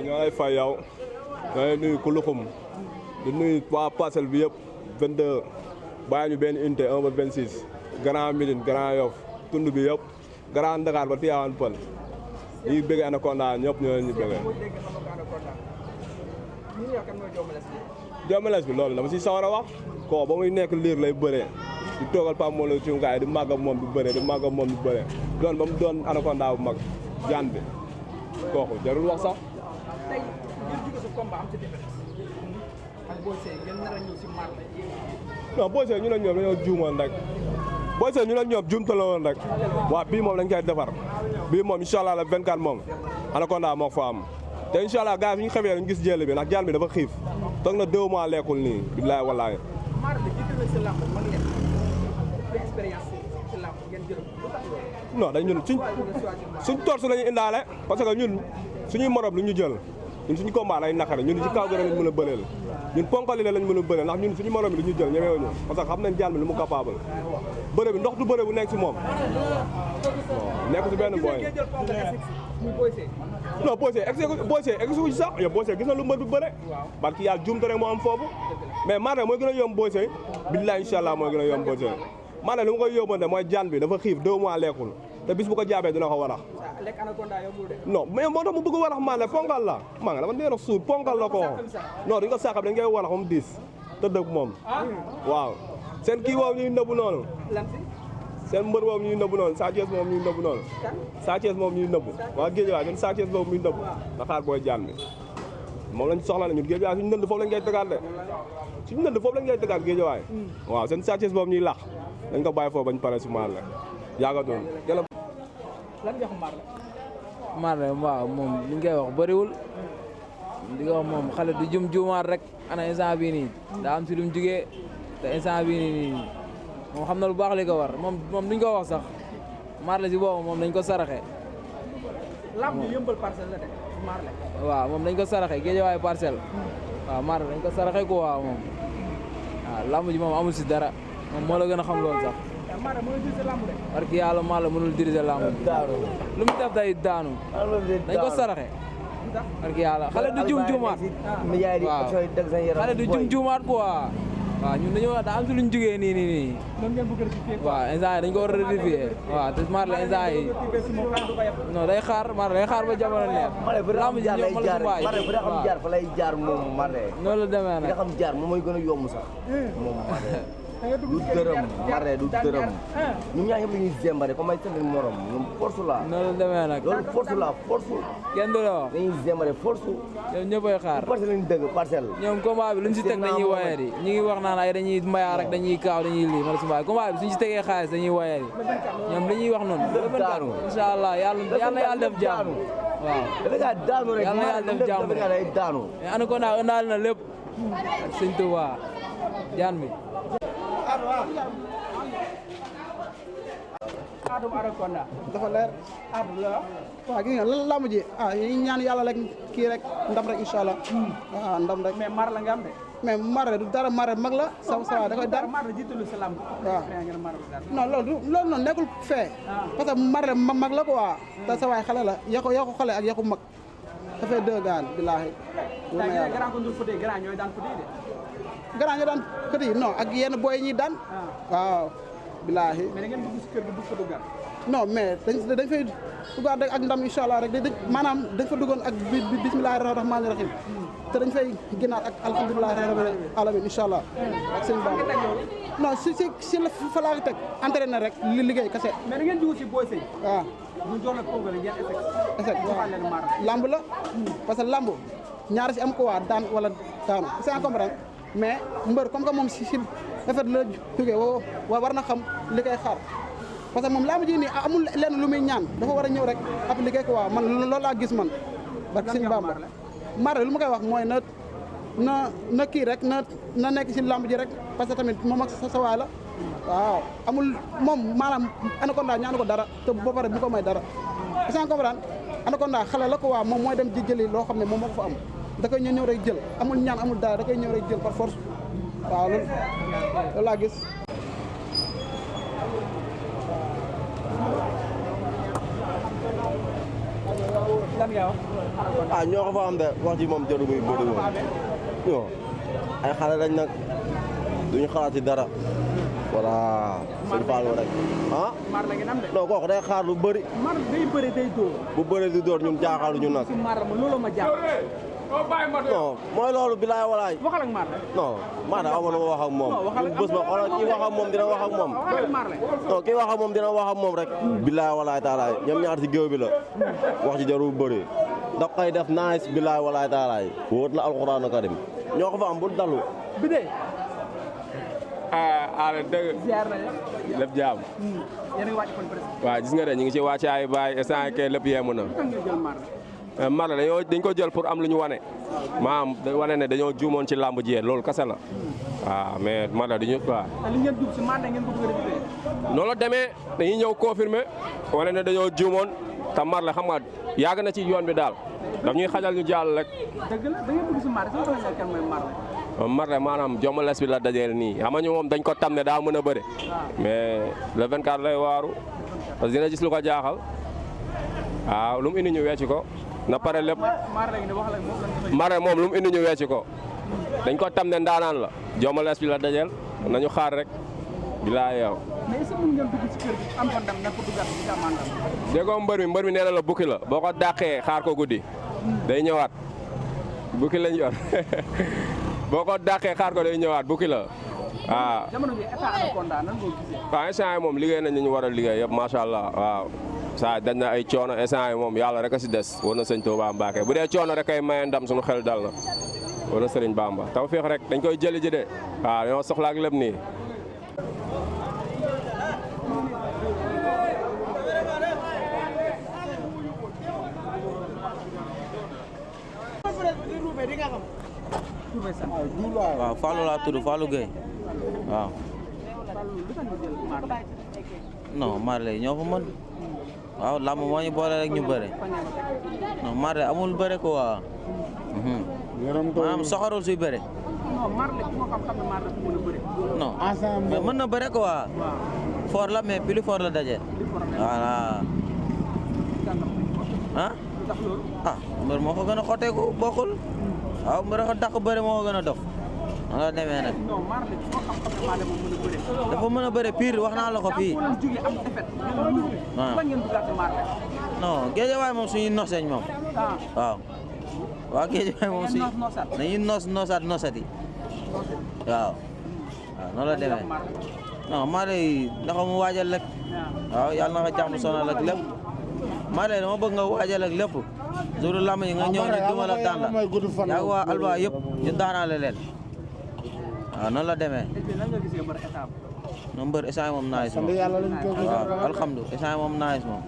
ñoo lay fay yow ñoo lay nuyu ku luxum di nuyu waa parcelle bi yëpp 22 bàyyi ñu benn unité 1 ba 26 Grand Médine Grand Yoff tund bi yëpp Grand Dakar ba Tivaouane Peulh ñuy bëgg Anaconda ñëpp ñoo leen ñu bëggee. Jomales bi loolu dama si sawar a wax koo ba muy nekk liir lay bëree di toogal Pape Mawla ci ngaay di màgg moom di bëree di màgg moom di bëree doon ba mu doon Anaconda bu mag jaan bi kooku jarul wax sax. tey ngeen jóge sa combat am ci différence ak Boy Seye ngeen nar a ñëw si Marley. non Boy Seye ñu ne ñoom dañoo juumoon rek Boy Seye ñu ne ñoom juumtaloo woon rek waaw bii moom dañ koy defar bii moom incha allah la 24 moom Anaconda moo fa am te incha allah gars yi ñu xamee dañu gis jël bi ndax jaan bi dafa xiif toog na 2 mois lekkul nii billaay wallaay. Marley jiitu na si làmb mag ngeen expérience si làmb ngeen jël non dañ ñun suñ torse la ñu indaale parce que ñun suñuy morom lu ñu jël ñun suñu combat lay naqare ñun ci kaw gën lañ mën a bëreel ñun ponkali lañ mën a bëreel ndax ñun suñu morom bi lu ñu jël ñemewuñu parce que xam nañ jaan bi lu mu capable bëre bi ndox du bëre bu nekk si moom nekk si benn booy non Boy Seye egg si sax yow Boy Seye gis na lu mbër bi bëre parce que yàlla juumte rek moo am foofu mais Marley mooy gën a yomb Boy Seye billaay incha allah mooy gën a yomb Boy Seye Marley lu ma koy yóbbante mooy jaan bi dafa xiif 2 mois lekkul te bis bu ko jaabee dina ko warax non mais moo tax mu bëgg warax Marley ponkal la maa nga dama nee na suur ponkal la ko non dañ ko saaxab dañ koy warax moom 10 tëdd ak moom waaw seen kii boobu ñuy nëbbu noonu seen mbër boobu ñuy nëbbu noonu Sa Thiès moom ñuy nëbbu noonu Sa Thiès moom ñuy nëbbu waa géej waay ñun Sa Thiès boobu muy nëbbu na xaar booy jaan bi moom lañ soxla ne ñun géej waay suñu nënd foofu lañ koy tegaat de suñu nënd foofu lañ koy tegaat géej waay waaw seen Sa Thiès boobu ñuy lax dañ ko bàyyi foofu bañ pare si Marley yaagatoon lan nga xam Marley. Marley waaw moom li ngay wax bëriwul di nga wax moom xale du juumaat rek ana instant bii nii daa am si lu mu jugee te instant bii nii moom xam na lu baax li ko war moom duñ ko wax sax Marley si boobu moom dañ ko saraxe. lamb yëmbal parcelle la de Marley. waaw moom dañ ko saraxe Guédiawaye parcelle. waaw Marley dañ ko saraxe ko waaw moom waaw lamb ji moom amul si dara moom moo la gën a xam loolu sax. Marley mënul diriger lamb de. parce que yàlla Marley mënul diriger lamb lu mu def day daanu dañ ko saraxe. parce que yàlla xale du juumaat waaw xale du juumaat quoi waaw ñun dañoo daa am si luñ jugee nii waaw instant yi dañ ko war a rectifier waaw te Marley instant yi non day xaar Marley day xaar ba jamono neex lamb ji ñëw mala su mbaay waaw jaar fa lay jaar moom Marley noonu la demee nag nga xam jaar moom mooy gën a yomb sax moom Marley du dërëm Marley du dërëm ñun ñaa ñëpp la ñuy zembare comme ay seen morom ñoom force la noonu la demee nag loolu force la force kenn du la wax dañuy zembare force ñoom ñëppay xaar parcelle lañu dëgg parcelle ñoom combat bi luñ si teg dañuy woyee di ñu ngi wax naan ay dañuy mbayaar rek dañuy kaaw dañuy lii mala su mbaay combat bi suñ si tegee xaalis dañuy woyee di ñoom dañuy wax noonu incha allah yàlla def jàmm waaw dafa gaa daanu rek yàlla def jàmm dafa gaa day daanu mais Anaconda ëndaal na lépp sëñ Touba jaan bi Adama Anaconda dafa leer Adama la waaw gis nga lan lamb ji yi ñaan yàlla rek kii rek ndam rek incha allah waaw ndam rek mais Marley nga am de. mais Marley du dara Marley mag la sa da koy dar Marley jiitalu sa lamb. waaw dara. non loolu noonu nekkul fee parce que Marley mag la quoi te sa waay xale la yàqu xale ak yàqu mag dafay deux gaan billaahi wóor na yàlla grand ko ndul fëtee grand ñooy daan fëtee de. grand ñu daan kët yi non ak yenn booy ñi daan waaw billaahi mais da ngeen dugg si kër gi dugg fa duggaat. non mais dañ fay duggaat rek ak ndam incha allah rek maanaam dañ fa duggoon ak bismillahi rahmaani rahim te dañ fay génnaat ak alhamdulilahi rabbil alamin incha allah ak sëñ Bamba non si la fa laa teg entraîné rek li liggéey kese mais da ngeen dugg si Boy Seye. waaw ñu jox la kóob la ngeen effet waaw lamb la parce que lamb ñaari si am ko waa daan wala daanu c'est comprendre mais mbër comme que moom si effet la jógee war na xam li koy xaar parce que moom lamb ji nii amul lenn lu muy ñaan dafa war a ñëw rek appliqué ko waaw man loolu laa gis man barke sëñ Bamba Marley lu ma koy wax mooy na kii rek na nekk si lamb ji rek parce que tamit moom ak sa waay la waaw amul moom maanaam Anaconda ñaanu ko dara te ba pare bu ko may dara est-ce que comprendre Anaconda xale la ko waaw moom mooy dem di jëli loo xam ne moom moo ko fa am da koy ñëw rek jël amul ñaan amul dara da koy ñëw rek jël par force waaw loolu laa gis lan nga wax. ah ñoo ko fa am de wax ji moom jëru muy bëri moom non ay xale lañ nag duñu xalaat ci dara voilà suñu faaloo rek ah maar la ngeen am de. non kooku day xaar lu bëri maar day bëre day dóor. bu bëri di door ñun jaaxaalu ñu nag si maar ma loolu ma jàpp. non mooy loolu bilaay walaay waxal ak maar la. non maa da amoon na ma wax ak moom ñun bés ba xoolal kii wax ak moom dina wax ak moom waxal ak maar la. non kii wax ak moom dina wax ak moom rek bilaay walaay taalaay ñoom ñaar si géew bi la wax ci jarul bëri da koy def nice bilaay walaay taalaay wóot la alxuraan karim ñoo ko fa am bul dalu bi de. ala dëgg ziar na ya. lépp jaam yéen a ngi wàcc kon presque. waaw gis nga de ñu ngi ci wàcce ay baay instant ke lépp yemu na lu tax ngeen jël maar la. Marley dañ ko jël pour am lu ñu wane maam wane ne dañoo juumoon ci làmb ji loolu kese la waaw mais Marley duñu quoi te li ngeen dugg si maar la ngeen ko bëgg a récupérer. noonu la demee dañuy ñëw confirmer wane ne dañoo juumoon te Marley xam nga yàgg na ci yoon bi daal daf ñuy xajal ñu jàll rek dëgg la da ngeen dugg si maar la sama xel kan mooy maar la. Marley maanaam jomales bi la dajeel nii xam nga ñu moom dañ ko tam ne daa mën a bëre mais le 24 lay waaru parce que dina gis lu ko jaaxal waaw lu mu indi ñu wecci ko na pare lépp maar la ngeen wax la moom lan nga fay. Marley moom lu mu indi ñu wecci ko dañ ko tam ne ndaanaan la jomales bi la dajeel nañu xaar rek bilaa yow mais est-ce que mën ngeen dugg ci kër gi am fa ndam na ko duggaat ci am ndam. déggoo mbër mi nee na la bukki la boo ko dàqee xaar ko guddi day ñëwaat bukki lañ yor boo ko dàqee xaar ko day ñëwaat bukki la waaw. jamono bi état Anaconda nan ngoo gisee. waaw instant yi moom liggéey nañ ñu war a liggéey yëpp macha allah waaw saa dañ na ay coono instant yi moom yàlla rek a si des war na sëñ Touba Mbacké bu dee coono rek ay maye ndam suñu xel dal na war na sëriñ Bamba taw féex rek dañ koy jëli ji de waaw dañoo soxla ak lépp nii. waaw Fallou laa tudd Fallou Gueye waaw. non Marley ñoo ko mën waaw làmb moo ñu boole rek ñu bëre non Marley amul bëre ko waaw. maanaam soxorul suy bëre. non Marley ku ma xam ne Marley fu mën a bëre. non mais mën na bëre ko waaw. fort la mais plus fort la daje. voilà. ah. ah mbër moo ko gën a xotteeku bokkul. waaw mbër ko dàq bëre moo ko gën a dof. noonu la demee nag. non Marley ku ma xam ne Marley moom mën a bëre. dafa mën a bëre pire wax naa la ko fii. yaa ngi am defet. waaw lan ngeen duggaat ci Marley. non géejewaay moom suñuy noseñ moom. ah waaw. waaw géejewaay moom suñu dañuy nosaat nosati. waaw. waaw noonu la demee. non Marley ndax mu waajal rek. waaw yàlla na ko jàmm sonal ak lépp. Marley dama bëgg nga waajal ak lépp. jour lamb yi nga ñëw ñu duma la daan la. yaa ngi waa Alba yëpp ñu daanaale leen. waaw noonu la demee. non mbër instant moom nice moom. waaw alhamdulilah instant moom nice moom.